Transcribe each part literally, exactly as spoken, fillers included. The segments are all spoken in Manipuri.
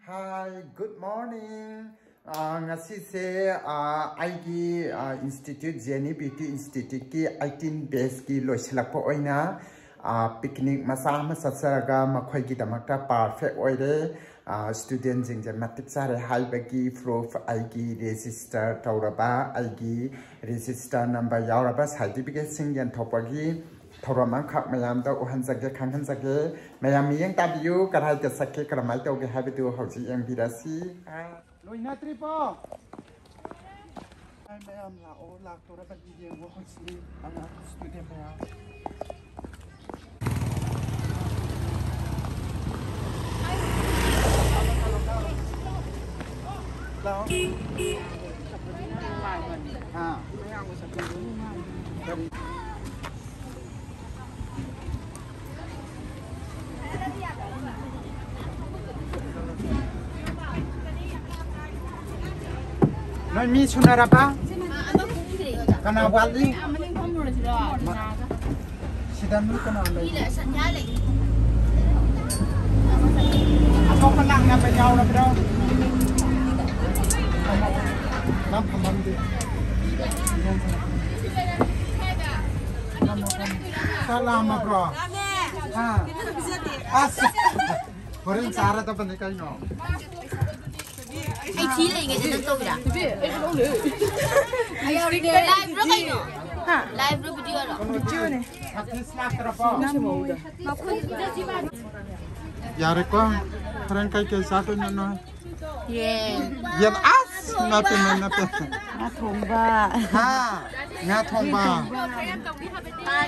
Hi, good morning. ꯑꯥ, ꯉꯁꯤꯁꯦ, ꯑꯥ, ꯑꯩꯒꯤ, ꯑꯥ, institute, Jenny Beauty Instituteꯀꯤ eighteen batchꯀꯤ ꯂꯣꯏꯁꯤꯜꯂꯛꯄ ꯑꯣꯏꯅ, ꯑꯥ, picnic ꯃꯆꯥ ꯑꯃ ꯆꯠꯆꯔꯒ ꯃꯈꯣꯏꯒꯤꯗꯃꯛꯇ perfect ꯑꯣꯏꯔꯦ꯫ ꯑꯥ, studentꯁꯤꯡꯁꯦ ꯃꯇꯤꯛ ꯆꯥꯔꯦ ꯍꯥꯏꯕꯒꯤ proof ꯑꯩꯒꯤ register ꯇꯧꯔꯕ, ꯑꯩꯒꯤ register number ꯌꯥꯎꯔꯕ certificateꯁꯤꯡ ꯌꯦꯟꯊꯣꯛꯄꯒꯤ ꯊꯧꯔꯝ ꯑꯃꯈꯛ ꯃꯌꯥꯝꯗ ꯎꯍꯟꯖꯒꯦ, ꯈꯪꯍꯟꯖꯒꯦ꯫ ꯃꯌꯥꯝ ꯃꯤꯠꯌꯦꯡ ꯇꯥꯕꯤꯌꯨ, ꯀꯗꯥꯏꯗ ꯆꯠꯀꯦ, ꯀꯔꯝꯍꯥꯏꯅ ꯇꯧꯒꯦ ꯍꯥꯏꯕꯗꯨ ꯍꯧꯖꯤꯛ ꯌꯦꯡꯕꯤꯔꯁꯤ꯫ ꯂꯣꯏꯅꯗ꯭ꯔꯤꯕꯣ? ꯃꯌꯥꯝ ꯂꯥꯛꯑꯣ, ꯂꯥꯛꯇꯣꯔꯕꯅꯤ, ꯌꯦꯡꯉꯣ ꯍꯧꯖꯤꯛ ꯑꯉꯥꯡ student ꯃꯌꯥꯝ꯫ ꯂꯥꯛꯑꯣ꯫ ꯑꯥ꯫ ꯀꯔꯤ? ꯅꯣꯏ ꯃꯤ ꯁꯨꯅꯔꯕ? ꯀꯅꯥ ꯋꯥꯠꯂꯤ? ꯁꯤꯗ ꯃꯤ ꯀꯅꯥ ꯂꯩ? ꯑꯇꯣꯞꯄ ꯂꯥꯛꯅꯕ ꯌꯥꯎꯔꯕ꯭ꯔꯣ? ꯅꯪ ꯐꯝꯐꯝꯗꯤ? ꯆꯥꯛ ꯂꯥꯝꯃꯕ꯭ꯔꯣ? ꯍꯥ? ꯑꯁ! ꯍꯣꯔꯦꯟ ꯆꯥꯔꯗꯕꯅꯤ ꯀꯩꯅꯣ꯫ ꯑꯩ ꯊꯤ ꯂꯩꯉꯩꯗ ꯅꯪ ꯇꯧꯕꯤꯔꯥ? Liveꯔꯣ ꯀꯩꯅꯣ? ꯍꯥ? Liveꯔꯣ videoꯔꯣ? Videoꯅꯦ꯫ ꯁꯛꯁꯦꯁ ꯂꯥꯛꯇ꯭ꯔꯕꯣ? ꯌꯥꯔꯦꯀꯣ? ꯍꯣꯔꯦꯟ ꯀꯩꯀꯩ ꯆꯥꯗꯣꯏꯅꯣ ꯅꯣꯏ? ꯌꯦꯟ꯫ ꯌꯦꯟ, ꯑꯁ! ꯅꯠꯇꯦ, ꯅꯠꯇꯦ꯫ ꯉꯥ ꯊꯣꯡꯕ꯫ ꯍꯥ? ꯉꯥ ꯊꯣꯡꯕ꯫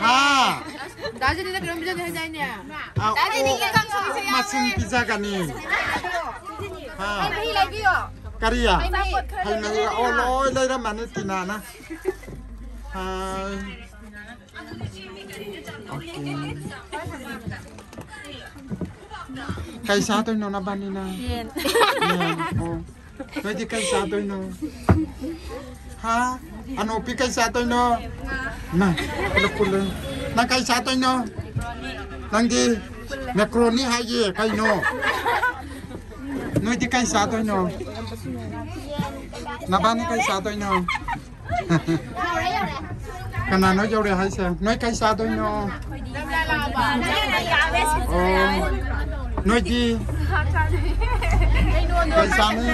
ꯍꯥ? ꯗꯥ ꯖꯦꯅꯤꯅ ꯀꯩꯅꯣꯝ ꯄꯤꯖꯅꯤ ꯍꯥꯏꯗꯥꯏꯅꯦ? ꯑꯥ, ꯑꯣꯛ ꯃꯁꯤꯡ ꯄꯤꯖꯒꯅꯤ꯫ ꯍꯥ? ꯍꯩ ꯃꯍꯤ ꯂꯩꯕꯤꯌꯣ꯫ ꯀꯔꯤ? ꯍꯩ ꯃꯍꯤ꯫ ꯍꯩ ꯃꯍꯤ? ꯑꯣ, ꯂꯣꯏ ꯂꯩꯔꯝꯃꯅꯤ ꯇꯤꯅꯥꯅ꯫ ꯍꯥꯏ꯫ Okay. ꯀꯩ ꯆꯥꯗꯣꯏꯅꯣ ꯅꯕꯥꯅꯤꯅ? ꯌꯦꯟ꯫ ꯌꯦꯟ, ꯑꯣ꯫ ꯅꯣꯏꯗꯤ ꯀꯩ ꯆꯥꯗꯣꯏꯅꯣ? ꯍꯥ? ꯑꯅꯣꯞꯄꯤ ꯀꯩ ꯆꯥꯗꯣꯏꯅꯣ? ꯅꯪ, ꯄꯨꯂꯞ ꯄꯨꯜꯂꯦ꯫ ꯅꯪ ꯀꯩ ꯆꯥꯗꯣꯏꯅꯣ? ꯅꯪꯗꯤ? Macaroni ꯍꯥꯏꯌꯦ, ꯀꯩꯅꯣ? ꯅꯣꯏꯗꯤ ꯀꯩ ꯆꯥꯗꯣꯏꯅꯣ? ꯅꯕꯥꯅꯤ ꯀꯩ ꯆꯥꯗꯣꯏꯅꯣ? ꯀꯅꯥꯅꯣ ꯌꯧꯔꯦ ꯍꯥꯏꯁꯦ? ꯅꯣꯏ ꯀꯩ ꯆꯥꯗꯣꯏꯅꯣ? ꯑꯣ, ꯅꯣꯏꯗꯤ ꯀꯩ ꯆꯥꯅꯤ?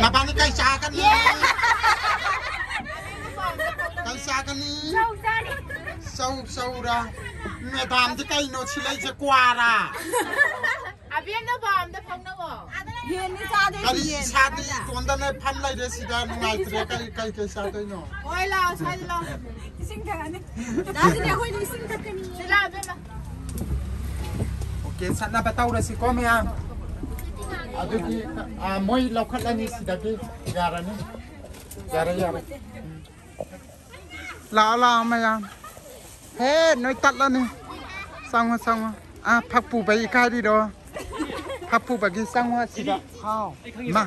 ꯅꯕꯥꯅꯤ ꯀꯩ ꯆꯥꯒꯅꯤ? ꯀꯩ ꯆꯥꯒꯅꯤ? ꯆꯧ ꯆꯧꯔꯥ? ꯃꯦꯗꯥꯝꯗꯤ ꯀꯩꯅꯣ ꯁꯤꯂꯩꯁꯦ, ꯀ꯭ꯋꯥꯔꯥ? ꯑꯕꯦꯝꯅ ꯕꯥꯝꯗ ꯐꯝꯅꯕꯣ? ꯌꯦꯟꯗꯤ ꯆꯥꯗꯣꯏꯅꯤ, ꯀꯔꯤ ꯌꯦꯟ꯫ ꯏꯁꯥꯗꯤ ꯏꯇꯣꯟꯗꯅ ꯐꯝ ꯂꯩꯔꯦ ꯁꯤꯗ, ꯅꯨꯡꯉꯥꯏꯇ꯭ꯔꯦ꯫ ꯀꯔꯤ, ꯀꯩ, ꯀꯩ ꯆꯥꯗꯣꯏꯅꯣ? ꯍꯣꯏ, ꯂꯥꯛꯑꯣ, ꯁ꯭ꯋꯥꯏꯗ ꯂꯥꯛꯑꯣ꯫ ꯏꯁꯤꯡ ꯊꯛꯑꯅꯤ꯫ ꯗꯥ ꯁꯤꯗꯤ ꯑꯩꯈꯣꯏꯗꯤ ꯏꯁꯤꯡ ꯊꯛꯀꯅꯤ꯫ ꯁꯤ ꯂꯥꯛꯑꯣ, ꯏꯕꯦꯝꯃ꯫ ꯑꯣꯀꯦ, ꯆꯠꯅꯕ ꯇꯧꯔꯁꯤꯀꯣ, ꯃꯌꯥꯝ꯫ ꯑꯗꯨꯗꯤ, ꯑ, ꯃꯣꯏ ꯂꯧꯈꯠꯂꯅꯤ ꯁꯤꯗꯒꯤ꯫ ꯌꯥꯔꯅꯤ꯫ ꯌꯥꯔꯦ, ꯌꯥꯔꯦ꯫ ꯂꯥꯛꯑꯣ, ꯂꯥꯛꯑꯣ, ꯃꯌꯥꯝ꯫ ꯍꯦ, ꯅꯣꯏ ꯇꯠꯂꯅꯤ꯫ ꯆꯪꯉꯣ, ꯆꯪꯉꯣ꯫ ꯑꯥ, ꯐꯛ ꯄꯨꯕ ꯏꯀꯥꯏꯔꯤꯔꯣ? ꯐꯛ ꯄꯨꯕꯒꯤ ꯆꯪꯉꯣ ꯑꯁꯤꯗ꯫ ꯍꯥꯎ꯫ ꯃꯥ꯫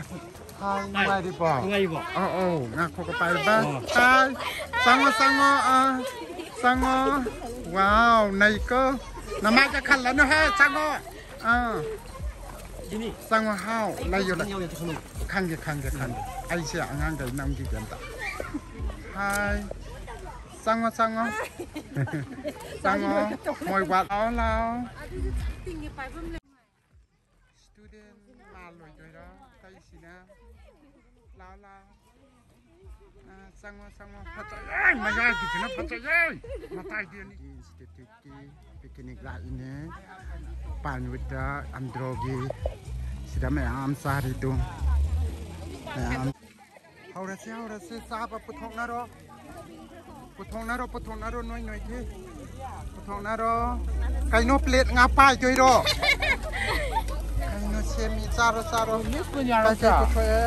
ꯍꯥꯏ, ꯅꯨꯡꯉꯥꯏꯔꯤꯕꯣ? ꯅꯨꯡꯉꯥꯏꯔꯤꯕꯣ? ꯑꯧ, ꯑꯧ, ꯉꯥꯏꯈꯣꯀꯣ, ꯄꯥꯏꯌꯨꯕ꯫ ꯑꯣ꯫ ꯍꯥꯏ꯫ ꯆꯪꯉꯣ, ꯆꯪꯉꯣ, ꯑꯥ, ꯆꯪꯉꯣ꯫ ꯋꯥꯎ, ꯅꯩꯀꯣ꯫ ꯅꯃꯥꯏꯗ ꯈꯜꯂꯅꯨꯍꯦ, ꯆꯪꯉꯣ꯫ ꯑꯥ꯫ ꯁꯤꯅꯤ꯫ ꯆꯪꯉꯣ, ꯍꯥꯎ, ꯂꯩꯌꯣ, ꯂꯩ-, ꯌꯥꯎꯔꯦ, ꯆꯪꯉꯣ꯫ ꯈꯪꯒꯦ, ꯈꯪꯒꯦ, ꯈꯪꯒꯦ꯫ ꯑꯩꯁꯦ ꯑꯉꯥꯡꯈꯩ ꯅꯝꯈꯤꯒꯦ ꯑꯝꯇ꯫ ꯍꯥꯏ꯫ ꯆꯪꯉꯣ, ꯆꯪꯉꯣ꯫ ꯆꯪꯉꯣ꯫ ꯃꯣꯏ ꯋꯥꯠ-, ꯂꯥꯛꯑꯣ, ꯂꯥꯛꯑꯣ꯫ Student ꯃꯥꯜꯂꯣꯏꯗꯣꯏꯔꯣ? ꯀꯩꯁꯤꯅ? ꯂꯥꯛꯑꯣ, ꯂꯥꯛꯑꯣ꯫ ꯑꯥ, ꯆꯪꯉꯣ, ꯆꯪꯉꯣ꯫ ꯐꯖꯩꯌꯦ! ꯃꯌꯥꯏꯒꯤꯁꯤꯅ ꯐꯖꯩꯌꯦ! ꯃꯇꯥꯏꯗꯤ ꯑꯅꯤ꯫ Instituteꯀꯤ picnic ꯂꯥꯛꯏꯅꯦ꯫ Pinewoodꯇ ꯑꯟꯗ꯭ꯔꯣꯒꯤ ꯁꯤꯗ ꯃꯌꯥꯝ ꯆꯥꯔꯤꯗꯨ꯫ ꯃꯌꯥꯝ꯫ ꯍꯧꯔꯁꯤ, ꯍꯧꯔꯁꯤ꯫ ꯆꯥꯕ ꯄꯨꯊꯣꯛꯅꯔꯣ꯫ ꯄꯨꯊꯣꯛꯅꯔꯣ, ꯄꯨꯊꯣꯛꯅꯔꯣ, ꯅꯣꯏ, ꯅꯣꯏꯒꯤ꯫ ꯄꯨꯊꯣꯛꯅꯔꯣ꯫ ꯀꯩꯅꯣ, plate ꯉꯥ ꯄꯥꯏꯗꯣꯏꯔꯣ? ꯀꯩꯅꯣ ꯁꯦꯝꯃꯤ? ꯆꯥꯔꯣ, ꯆꯥꯔꯣ꯫ ꯀꯩꯀꯩ ꯄꯨꯊꯣꯛꯑꯦ?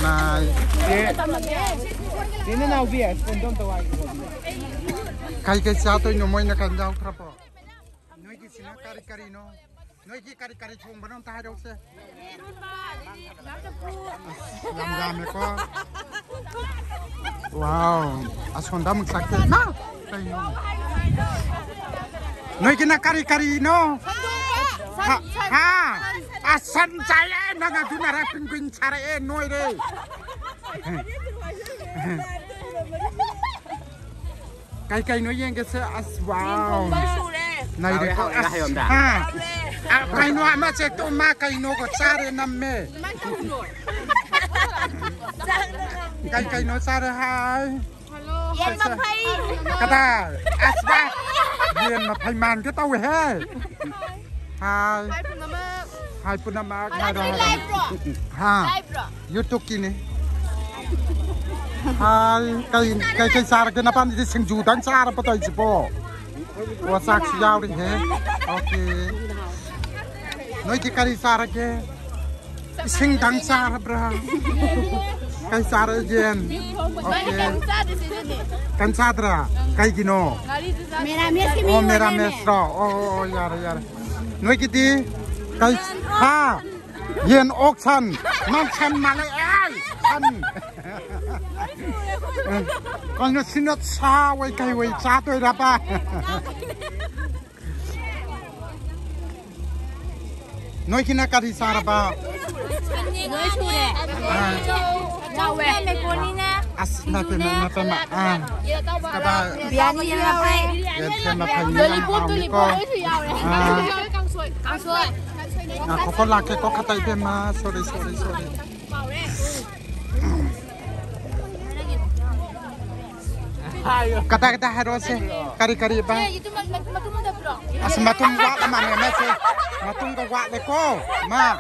ꯅꯥꯏ꯫ ꯀꯩꯀꯩ ꯆꯥꯗꯣꯏꯅꯣ? ꯃꯣꯏꯅ ꯀꯩꯝ ꯌꯥꯎꯗ꯭ꯔꯕꯣ? ꯅꯣꯏꯒꯤꯁꯤꯅ ꯀꯔꯤ ꯀꯔꯤꯅꯣ? ꯅꯣꯏꯒꯤ ꯀꯔꯤ ꯀꯔꯤ ꯊꯣꯡꯕꯅꯣ ꯑꯝꯇ ꯍꯥꯏꯔꯛꯎꯁꯦ꯫ ꯑꯁ, ꯌꯥꯝ ꯌꯥꯝꯃꯦꯀꯣ꯫ Wow, ꯑꯁꯣꯝꯗ ꯑꯃꯨꯛ ꯆꯠꯀꯦ꯫ ꯃꯥ! ꯀꯩꯅꯣ? ꯅꯣꯏꯒꯤꯅ ꯀꯔꯤ ꯀꯔꯤꯅꯣ? ꯍꯥ? ꯍꯥ? ꯑꯁ, ꯁꯟ ꯆꯥꯏꯌꯦ꯫ ꯅꯪ ꯑꯗꯨꯅꯔ ꯄꯤꯡ ꯄꯤꯡ ꯁꯥꯔꯛꯑꯦ, ꯅꯣꯏꯔꯦ꯫ ꯀꯩ ꯀꯩꯅꯣ ꯌꯦꯡꯒꯦꯁꯦ? ꯑꯁ, ꯋꯥꯎ꯫ ꯁꯨꯔꯦ꯫ ꯅꯩꯔꯦꯀꯣ꯫ ꯍꯥꯎꯔꯦ, ꯍꯥꯎꯔꯦ, ꯑꯁ, ꯍꯥꯏꯌꯣ ꯑꯝꯇ꯫ ꯍꯥ? ꯑ, ꯀꯩꯅꯣ ꯑꯃꯁꯦ ꯇꯨ ꯃꯥ ꯀꯩꯅꯣꯒ ꯆꯥꯔꯦ ꯅꯝꯃꯦ꯫ ꯀꯩ ꯀꯩꯅꯣ ꯆꯥꯔꯦ ꯍꯥꯏ? ꯌꯦꯟ ꯃꯐꯩ꯫ ꯀꯗꯥꯏ? ꯑꯁ, ꯕꯥ꯫ ꯌꯦꯟ ꯃꯐꯩ ꯃꯥꯟꯒꯦ ꯇꯧꯋꯦꯍꯦ꯫ ꯍꯥꯏ꯫ ꯍꯥꯏ ꯄꯨꯝꯅꯃꯛ꯫ ꯍꯥꯏ ꯄꯨꯝꯅꯃꯛ꯫ ꯍꯥꯏꯔꯣ, ꯍꯥꯏꯔꯣ꯫ ꯂꯥꯏꯕ꯭ꯔꯣ? ꯍꯥ? ꯂꯥꯏꯕ꯭ꯔꯣ? YouTube-ꯀꯤꯅꯤ꯫ ꯍꯥꯏ, ꯀꯩ, ꯀꯩ, ꯀꯩ ꯆꯥꯔꯒꯦ? ꯅꯄꯥꯝꯗꯤ ꯁꯤꯡꯖꯨꯗꯪ ꯆꯥꯔꯕ ꯇꯧꯔꯤꯁꯤꯕꯣ? ꯑꯣ, ꯆꯥꯛꯁꯨ ꯌꯥꯎꯔꯤꯍꯦ꯫ Okay꯫ ꯅꯣꯏꯗꯤ ꯀꯔꯤ ꯆꯥꯔꯒꯦ? ꯏꯁꯤꯡꯗꯪ ꯆꯥꯔꯕ꯭ꯔꯥ? ꯀꯩ ꯆꯥꯔꯦ? ꯌꯦꯟ꯫ Okay꯫ ꯀꯩꯝ ꯆꯥꯗ꯭ꯔꯥ? ꯀꯩꯒꯤꯅꯣ? ꯃꯦꯔꯥꯃꯦꯁꯀꯤ ꯑꯣ, ꯃꯦꯔꯥꯃꯦꯁꯔꯣ? ꯑꯣ, ꯑꯣ, ꯑꯣ, ꯌꯥꯔꯦ, ꯌꯥꯔꯦ꯫ ꯅꯣꯏꯒꯤꯗꯤ ꯀꯩ, ꯍꯥ? ꯌꯦꯟ, ꯑꯣꯛ, ꯁꯟ꯫ ꯅꯪ ꯁꯟ ꯃꯥꯜꯂꯦ꯫ ꯑꯦ, ꯁꯟ꯫ ꯀꯩꯅꯣ ꯁꯤꯅ ꯁꯥ ꯑꯣꯏ ꯀꯩ ꯑꯣꯏ ꯆꯥꯗꯣꯏꯔꯕ? ꯅꯣꯏꯒꯤꯅ ꯀꯔꯤ ꯆꯥꯔꯕ? ꯂꯣꯏ ꯁꯨꯔꯦ꯫ ꯑꯥ꯫ ꯆꯥꯎꯋꯦ꯫ ꯃꯦꯀ꯭ꯔꯣꯅꯤꯅꯦ꯫ ꯑꯁ, ꯅꯠꯇꯦ, ꯅꯠꯇꯦ, ꯅꯠꯇꯦ, ꯑꯥ꯫ ꯀꯗꯥꯏ? ꯕꯤꯔꯌꯥꯅꯤ ꯌꯦꯟ ꯃꯐꯩ꯫ ꯌꯦꯟ ꯃꯐꯩꯅꯦ, ꯌꯥꯝ ꯂꯣꯂꯤꯄꯣꯞ, ꯍꯥꯎꯅꯤꯀꯣ꯫ ꯂꯣꯂꯤꯄꯣꯞ ꯂꯣꯏꯁꯨ ꯌꯥꯎꯔꯦ꯫ ꯑꯥ꯫ ꯀꯥꯡꯁꯣꯏ꯫ ꯀꯥꯡꯁꯣꯏ꯫ ꯉꯥꯏꯈꯣꯀꯣ, ꯂꯥꯛꯀꯦꯀꯣ, ꯈꯇ ꯏꯕꯦꯝꯃ꯫ Sorry, sorry, sorry꯫ ꯀꯗꯥꯏ ꯀꯗꯥꯏ ꯍꯥꯏꯔꯛꯑꯣꯁꯦ? ꯀꯔꯤ ꯀꯔꯤ ꯕꯥ? ꯑꯁ, ꯃꯇꯨꯝ ꯋꯥꯠꯂ ꯃꯥꯜꯂꯦ ꯃꯥꯁꯦ꯫ ꯃꯇꯨꯝꯒ ꯋꯥꯠꯂꯦꯀꯣ꯫ ꯃꯥ,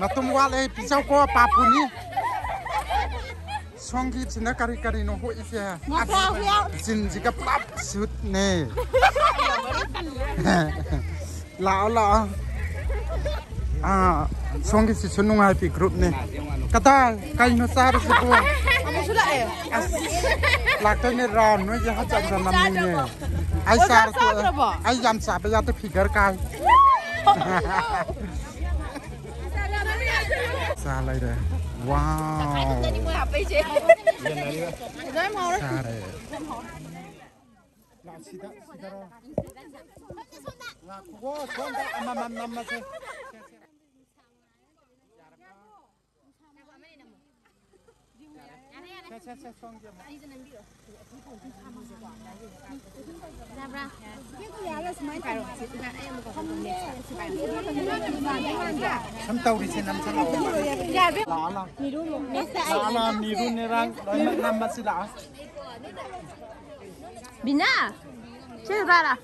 ꯃꯇꯨꯝ ꯋꯥꯠꯂꯦ, ꯄꯤꯖꯧꯀꯣ, ꯄꯥꯄꯨꯅꯤ꯫ ꯁꯣꯝꯒꯤꯁꯤꯅ ꯀꯔꯤ ꯀꯔꯤꯅꯣ ꯍꯣꯛꯏꯁꯦ? ꯃꯣꯇꯥ ꯍꯨꯌꯥ꯫ ꯑꯁ, ꯖꯤꯟꯁꯤꯒ ꯄꯨꯂꯞ ꯁꯨꯠꯅꯦ꯫ ꯂꯥꯛꯑꯣ, ꯂꯥꯛꯑꯣ꯫ ꯑꯥ, ꯁꯣꯝꯒꯤꯁꯤꯁꯨ ꯅꯨꯡꯉꯥꯏꯕꯤ groupꯅꯦ꯫ ꯀꯗꯥꯏ? ꯀꯩꯅꯣ ꯆꯥꯔꯤꯁꯤꯕꯣ? ꯑꯃꯨꯛꯁꯨ ꯂꯥꯛꯑꯦ꯫ ꯑꯁ, ꯂꯥꯛꯇꯣꯏꯅꯦ round, ꯅꯣꯏꯒꯤ ꯍꯥ ꯆꯥꯛ ꯆꯥꯅꯝꯅꯤꯅꯦ꯫ ꯑꯩ ꯑꯣ, ꯆꯥꯛ ꯆꯥꯔ ꯇꯣꯛꯑꯦ꯫ ꯆꯥꯗ꯭ꯔꯕꯣ? ꯑꯩ ꯌꯥꯝ ꯆꯥꯕ ꯌꯥꯗꯦ, figure ꯀꯥꯏ꯫ ꯆꯥ ꯂꯩꯔꯦ꯫ Wow꯫ ꯆꯥꯔꯦ꯫ ꯁꯤꯗ, ꯁꯤꯗꯔꯣ? ꯉꯥꯏꯈꯣ, ꯁꯣꯝꯗ ꯑꯃꯃꯝ ꯅꯝꯃꯁꯦ꯫ ꯁꯦ, ꯁꯦ, ꯁꯦ, ꯁꯣꯝꯒꯤ ꯑꯃ꯫ ꯁꯨꯝ ꯇꯧꯔꯤꯁꯦ, ꯅꯝꯁꯜꯂꯛꯑꯣ꯫ ꯂꯥꯛꯑꯣ, ꯂꯥꯛꯑꯣ꯫ ꯂꯥꯛꯑꯣ, ꯂꯥꯛꯑꯣ, ꯃꯤꯔꯨ ꯅꯦꯔꯥꯡ ꯂꯣꯏꯅꯃꯛ ꯅꯝꯃꯁꯤ ꯂꯥꯛꯑꯣ꯫ ꯕꯤꯅꯥ, ꯁꯤ ꯄꯥꯔꯥ꯫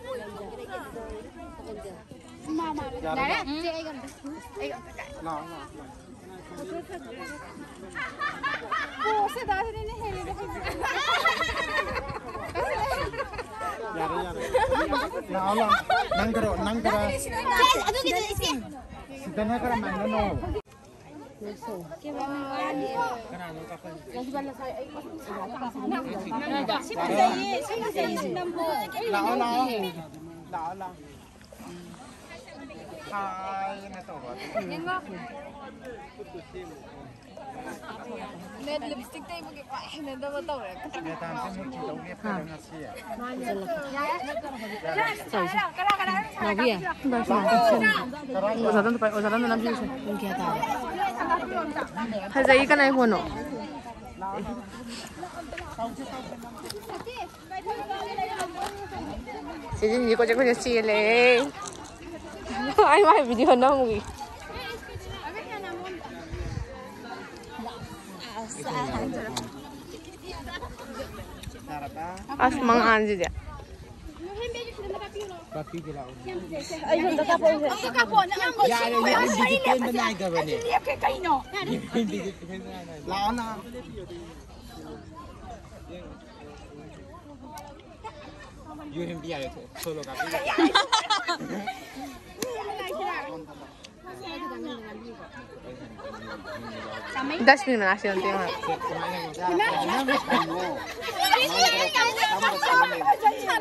ꯌꯥꯔꯦ, ꯌꯥꯔꯦ꯫ ꯂꯥꯛꯑꯣ, ꯂꯥꯛꯑꯣ, ꯂꯥꯛꯑꯣ꯫ ꯌꯥꯔꯦ, ꯌꯥꯔꯦ꯫ ꯂꯥꯛꯑꯣ, ꯂꯥꯛꯑꯣ꯫ ꯅꯪ ꯈꯔ, ꯅꯪ ꯈꯔ꯫ ꯑꯗꯨꯒꯤꯗꯣ ꯏꯆꯦ꯫ ꯁꯤꯗꯅ ꯈꯔ ꯃꯥꯡꯍꯟꯅꯧ꯫ ꯂꯥꯛꯑꯣ, ꯂꯥꯛꯑꯣ꯫ ꯂꯥꯛꯑꯣ, ꯂꯥꯛꯑꯣ꯫ ꯍꯥꯏꯅ ꯇꯧꯔꯣ꯫ ꯅꯦꯠ ꯂꯤꯞꯁꯇꯤꯛ ꯇꯩꯕꯒꯤ ꯈ꯭ꯋꯥꯏ ꯍꯩꯅꯗꯕ ꯇꯧꯔꯦ꯫ ꯃꯦꯗꯥꯝꯁꯦ ꯃꯨꯠꯈꯤꯗꯧ ꯂꯦꯞꯇꯔꯦ ꯉꯁꯤ꯫ ꯅꯥꯎꯕꯤ, ꯑꯣꯖꯥꯗ ꯑꯝꯇ ꯄꯥꯏ-, ꯑꯣꯖꯥꯗ ꯑꯝꯇ ꯅꯝꯕꯤꯌꯨꯁꯦ꯫ ꯄꯨꯡ ꯀꯌꯥ ꯇꯥꯔꯦ? ꯐꯖꯩ, ꯀꯅꯥꯏ ꯐꯣꯟꯅꯣ? ꯁꯤꯖꯤꯟꯁꯤ ꯀꯣꯏꯆꯠ ꯀꯣꯏꯆꯠ ꯆꯦꯜꯂꯦ꯫ ꯑꯩ ꯃꯥꯏ ꯚꯤꯗꯤꯑꯣ ꯅꯝꯃꯨꯒꯤ꯫ ꯑꯁ, ꯃꯉꯥꯜꯁꯤꯗꯤ꯫ ꯌꯥꯔꯦ, ꯌꯥꯔꯦ, ꯕꯤꯗꯤ ꯄꯦꯟꯕ ꯅꯥꯏꯗꯕꯅꯦ꯫ ꯂꯥꯛꯑꯣ, ꯂꯥꯛꯑꯣ꯫ ꯌꯨ ꯍꯦꯟꯕꯤ ꯌꯥꯔꯦ, ꯊꯣꯛꯑꯣ꯫ ꯁꯣꯂꯣ ꯀꯥꯞꯄꯤ꯫ ꯗꯁꯕꯤꯟ ꯃꯅꯥꯛꯁꯤꯗ ꯑꯝꯇ ꯌꯦꯡꯉꯣ꯫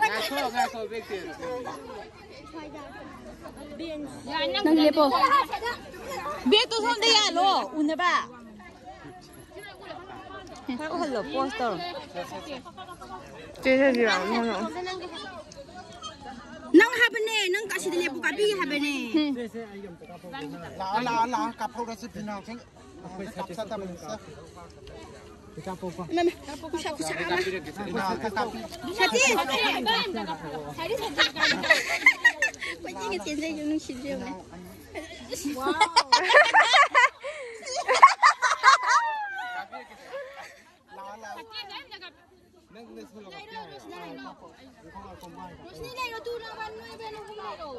ꯉꯥꯏꯈꯣ, ꯉꯥꯏꯈꯣ, ꯕꯦꯛ ꯇꯧꯔꯣ꯫ ꯅꯪ ꯂꯦꯞꯄꯣ꯫ ꯕꯦꯛꯇꯣ ꯁꯣꯝꯗ ꯌꯥꯜꯂꯣ, ꯎꯅꯕ꯫ ꯈꯔ ꯎꯍꯜꯂꯣ, ꯄꯣꯁ ꯇꯧꯔꯣ꯫ ꯆꯦ ꯁꯖꯤꯔꯥ, ꯅꯪ ꯂꯥꯛꯑꯣ꯫ ꯅꯦ, ꯅꯪ ꯑꯁꯤꯗ ꯂꯦꯞꯄꯨ, ꯀꯥꯞꯄꯤꯒꯦ ꯍꯥꯏꯕꯅꯦ꯫ ꯂꯥꯛꯑꯣ, ꯂꯥꯛꯑꯣ, ꯂꯥꯛꯑꯣ, ꯀꯥꯞꯍꯧꯔꯁꯤ ꯐꯤꯅꯥꯎ ꯁꯨꯝ꯫ ꯀꯥꯞꯁꯜꯂꯗꯕꯅꯤ, ꯁꯦ꯫ ꯏꯃꯥ, ꯈꯨꯠꯁꯥ, ꯈꯨꯠꯁꯥ ꯑꯃ꯫ ꯐꯤꯅꯥꯎ ꯑꯝꯇ ꯀꯥꯞꯄꯤ-, ꯁꯥꯊꯤ꯫ ꯀꯣꯏꯆꯦꯟꯒ ꯆꯦꯟꯖꯩꯗꯣ ꯅꯨꯡꯁꯤꯗ꯭ꯔꯣ ꯌꯦꯡꯉꯨꯅꯦ꯫ ꯂꯥꯛꯑꯣ, ꯂꯥꯛꯑꯣ꯫ ꯅꯪ ꯅꯦ ꯁꯣꯂꯣ ꯀꯥꯞꯄꯤ ꯍꯥꯏꯔꯣ? ꯔꯣꯁꯅꯤ ꯂꯩꯔꯣ, ꯇꯨ ꯅꯕꯥꯅꯤ ꯅꯣꯏ ꯕꯦꯅꯨ ꯂꯩꯔꯣ꯫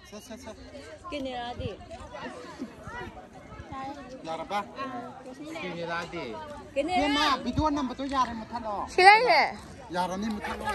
ꯁꯠ, ꯁꯠ, ꯁꯠ꯫ ꯀꯦꯅꯦꯔꯥꯗꯤ? ꯌꯥꯔꯕ? ꯔꯣꯁꯅꯤ ꯂꯩꯔꯣ꯫ ꯀꯦꯅꯦꯔꯥꯗꯤ? ꯀꯦꯅꯦꯔꯥ꯫ ꯏꯕꯦꯝꯃ, ꯚꯤꯗꯤꯑꯣ ꯅꯝꯕꯗꯣ ꯌꯥꯔꯦ, ꯃꯨꯊꯠꯂꯣ꯫ ꯁꯤ ꯂꯩꯔꯦ꯫ ꯌꯥꯔꯅꯤ, ꯃꯨꯊꯠꯂꯣ꯫